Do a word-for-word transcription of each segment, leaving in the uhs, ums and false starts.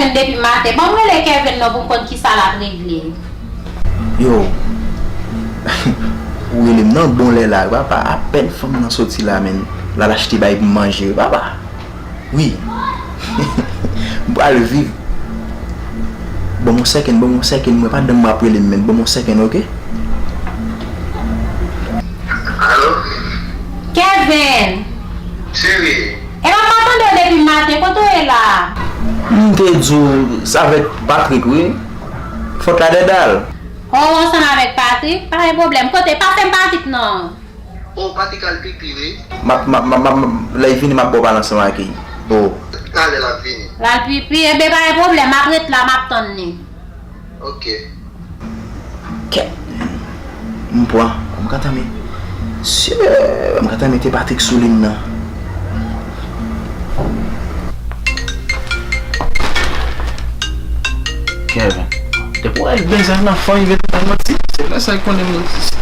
Depi maten, ban m rele Kevin non pou m konn kisa l ap regle. Yo, ou rele m nan bon lè la, papa, apèn fanm nan soti la, menn, l al achte bay pou m manje, papa. Wi. M pral viv. Ban m yon sèkenn, ban m yon sèkenn, mwen pa dan m ap rele m, menn, ban m yon sèkenn, oke? Alo? Kevin! Cheri! Epa m ap tande w depi maten, kote w ye la? M te di w, se avèk Patrick, wi. Fòt la dèdal. Oh, ansanm avèk Patrick? Pa gen pwoblèm. Kote? Pase m Patrick non. Oh, Patrick al pipi, wi. M ap, m ap, m ap, m ap, lè l vini, m ap ba w pale ansanm ak li. Oh. Talè l ap vini. L al pipi, enben pa gen pwoblèm, m ap ret la, m ap tann li. Ok. Kèt. M pran. M ka tanmen. Sye, m ka tanmen te Patrick sou liy nan. Kevin. Depi w wè l bezwen nan fanm, li vin bay manti. Se lè sa l konnen m egziste.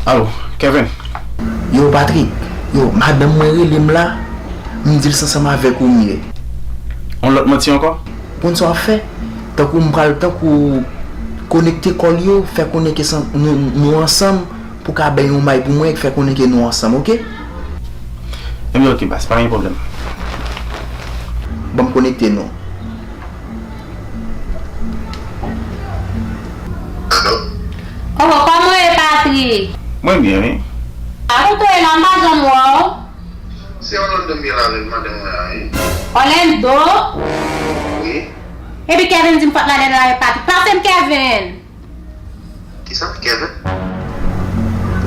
Alo, Kevin. Yo, Patrick. Yo, madanm mwen rele m la. M di l se ansanm avèk ou m ye. On lòt manti ankò? Konn sa w ap fè? Tankou m pral, tankou konekte kòl yo, fè konnen ke san, nou, nou ansanm, pou ka bay yon may pou mwen, fè konnen ke nou ansanm, oke? Ebyen, oke, baz, pa gen pwoblèm. Ban m konekte nou. Alo? Oh, kòman w ye, Patrick? Mwen byen, wi. A, kote w ye la, m pa janm wè w. Se Orlando m ye la avèk madanm mwen an, wi. Orlando? Wi. Epi Kevin di m fòt la dèdal avèk Patrick. Pase m Kevin. Kisa? Kevin?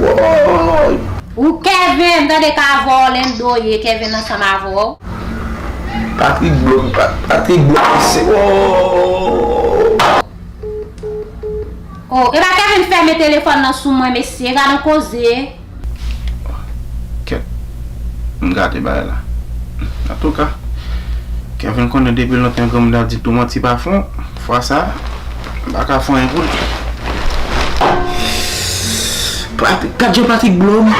Woy! Ou Kevin, m tande k avè w Orlando ye, Kevin ansanm avè w. Patrick Blom, Pa-, Patrick Blom, se, woy! Oh, epa Kevin fèmen telefòn nan sou mwen, mesye, gad on koze. Kèt. M gate bagay la. Antouka, Kevin konnen depi lontan granmoun nan di tou manti pa fon. Fwa sa, m pa ka fè anyen pou li. Patrick, gad jan Patrick Blom.